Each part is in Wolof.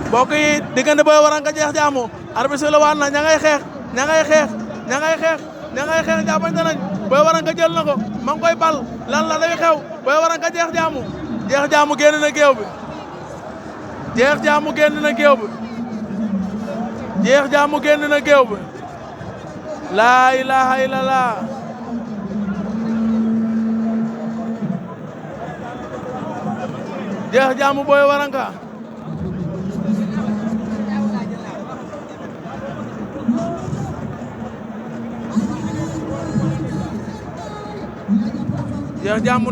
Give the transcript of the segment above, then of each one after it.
mbokk yi diggante Boy Waranka Jeex Jaamu arbitre la waan na ña ngay xeex jàppante nañ Boy Waranka jël na ko ma ngi koy bal lan la day xew Boy Waranka Jeex Jaamu génn na géew bi Jeex Jaamu génn na géew bi Jeex Jaamu génn na géew bi laa ilaha illallah Jeex Jaamu Boy Waranka Jeex Jaamu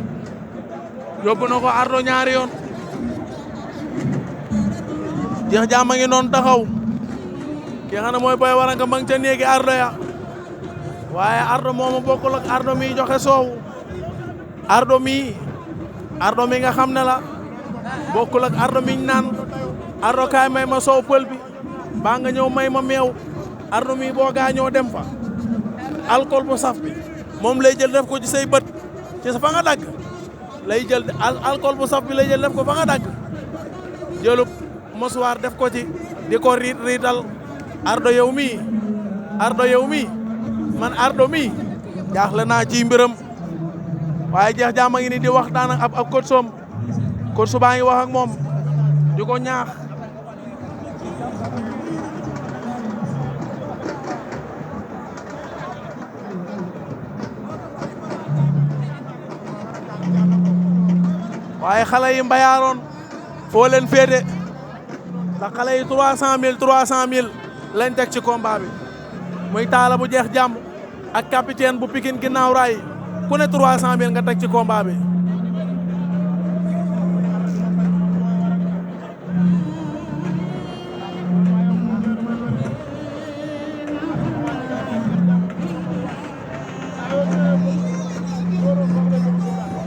yóbbu na ko ardo ñaari yoon Jeex Jaamu ngi noonu taxaw ki nga xam ne mooy Boy Waranka ma ngi ca néegi ardo ya waaye ardo moomu bokkul ak ardo mi joxe soow ardo mi nga xam ne la bokkul ak ardo mi naan ardo kaay may ma soow pël bi baa nga ñëw may ma meew ardo mi boo gaañoo dem fa alcool bu saf bi moom lay jël def ko ci say bët ci sa fa nga dagg lay jël alcool bu saf bi lay jël def ko fa nga dagg jëlub mosuwaar def ko ci di ko riital ardo yow mi man ardo mi jaaxle naa ci mbiram waaye Jeex Jaamu ngi ni di waxtaan ak ab coach som coach baa ngi wax ak moom di ko ñaax waaye xale yi mbayaaroon foo leen féete ndax xale yi 300 000 lañ teg ci combat bi muy Talla bu Jeex Jaamu ak capitaine bu Pikine ginnaaw raay ku ne 300 000 nga teg ci combat bi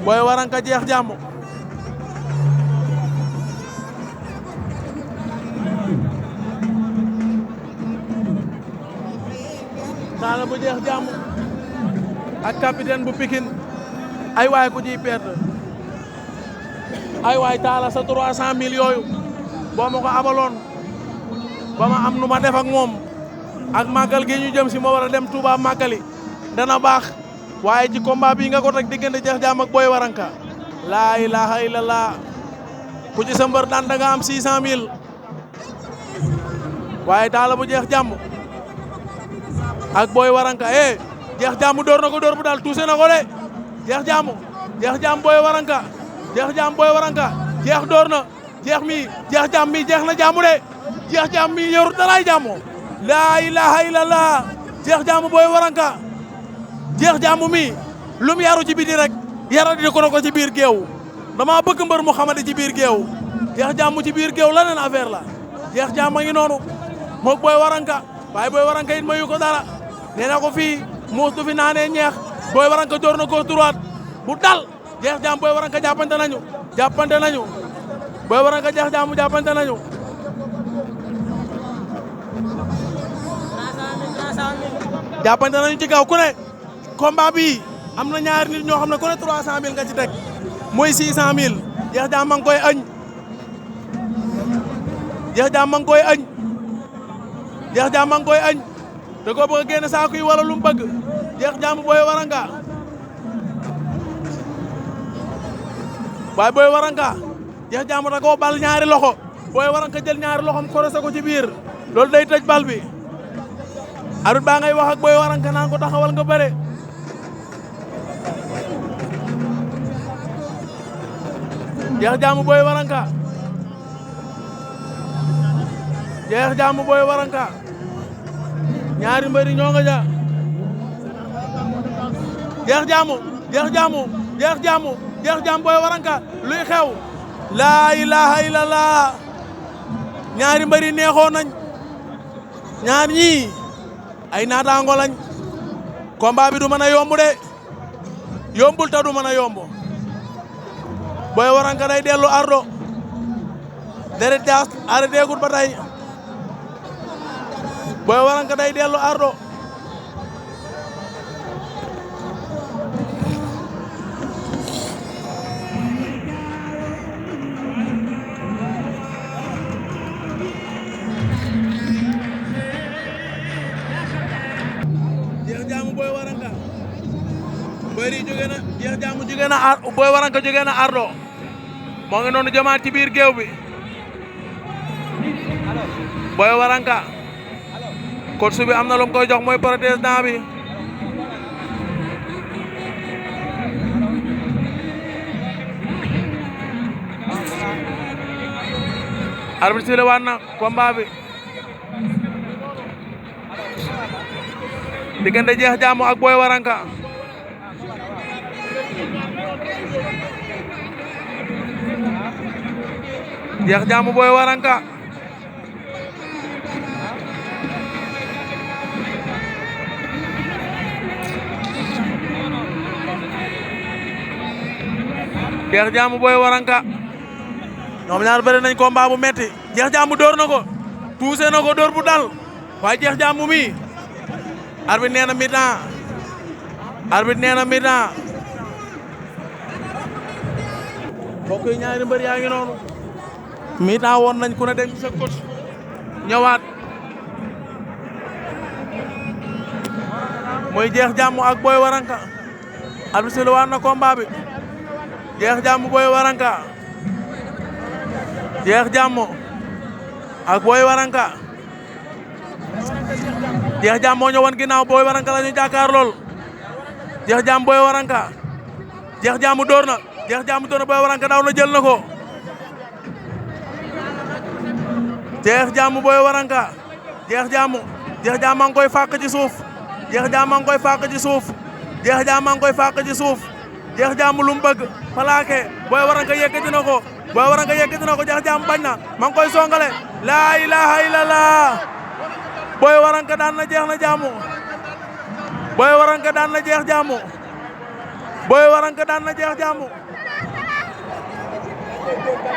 Boy Waranka Jeex Jaamu Talla bu Jeex Jaamu ak capitaine bu Pikine ay waay ku ciy perdre ay waay Talla sa 300 000 yooyu boo ma ko abaloon ba ma am nu ma def ak moom ak màggal gi ñu jëm si ma war a dem Touba màggali dana baax waaye ci combat bi nga ko teg diggante Jeex Jaamu ak Boy Waranka laa ilaha illallah ku ci sa mbër daan da nga am 600 000 waaye Talla bu Jeex Jaamu ak Boy Waranka Jeex Jaamu door na ko door bu daal tuuse na ko de Jeex Jaamu Boy Waranka Jeex Jaamu Boy Waranka Jeex door na Jeex Jaamu mi jeex na Jaamu de Jeex Jaamu mi yorut dalaay Jaamu laa ilaha illallah Jeex Jaamu Boy Waranka Jeex Jaamu mi lum yaru ci biti rek yara di ko na ko ci biir géew dama bëgg mbër mu xamante ci biir géew Jeex Jaamu ci biir géew leneen affaire la Jeex Jaamu ngi noonu moog Boy Waranka waaye Boy Waranka it mayu ko dara nee na ko fii muus du fi naanee ñeex Boy Waranka door na ko droite bu dal Jeex Jaamu Boy Waranka jàppante nañu Boy Waranka Jeex Jaamu jàppante nañu ci kaw ku ne combat bi am na ñaari nit ñoo xam ne ku ne 300 000 nga ci teg mooy 600 000 Jeex Jaamu ma ngi koy añ Jeex Jaamu ma ngi koy añ Jeex Jaamu ma ngi koy añ da ko bëgg a génne saako yi wala lu mu bëgg Jeex Jaamu Boy Waranka waaye Boy Waranka Jeex Jaamu da koo bal ñaari loxo Boy Waranka jël ñaari loxom korose ko ci biir loolu day tëj bal bi arbitre baa ngay wax ak Boy Waranka naan ko taxawal nga bëre Jeex Jaamu Boy Waranka Jeex Jaamu Boy Waranka ñaari mbëri ñoo nga ja Jeex Jaamu Boy Waranka luy xew laa ilaha illallah ñaari mbëri neexoo nañ ñaar ñii ay naataango lañ combat bi du mën a yomb de yombul ta du mën a yomb Boy Waranka day dellu ardo deret jaas arrêté gut ba tey Boy Waranka day dellu ardo Jeex Jaamu jógee na Boy Waranka jógee na Ardo moo ngi noonu jëmaat ci biir géew bi Boy Waranka coach bi am na lu mu koy jox mooy protège-dents bi arbitre si la waat na combat bi diggante Jeex Jaamu ak Boy Waranka Jeex Jaamu Boy Waranka Jeex Jaamu Boy Waranka ñoom ñaar bëri nañ combat bu metti Jeex Jaamu door na ko tuuse na ko door bu dal waaye Jeex Jaamu mi arbitre nee na mi-temps arbitre nee na mi-temps mbokk yi ñaari mbër yaa ngi noonu mi-temps woon nañ ku ne dem ci sa coach ñëwaat mooy Jeex Jaamu ak Boy Waranka arbitre si la waat na combat bi Jeex Jaamu Boy Waranka Jeex Jaamu ak Boy Waranka Jeex Jaamu moo ñëwoon ginnaaw Boy Waranka la ñu jàkkaar lool Jeex Jaamu Boy Waranka Jeex Jaamu door na Jeex Jaamu door na Boy Waranka daw na jël na ko Jeex Jaamu Boy Waranka Jeex Jaamu maa ngi koy fàq ci suuf Jeex Jaamu maa ngi koy fàq ci suuf Jeex Jaamu maa ngi koy fàq ci suuf Jeex Jaamu lu mu bëgg plaqué Boy Waranka yëkkati na ko Boy Waranka yëkkati na ko Jeex Jaamu bañ na maa ngi koy songale laa ilaha illallah Boy Waranka daan na Jeex na Jaamu Boy Waranka daan na Jeex Jaamu Boy Waranka daan na Jeex Jaamu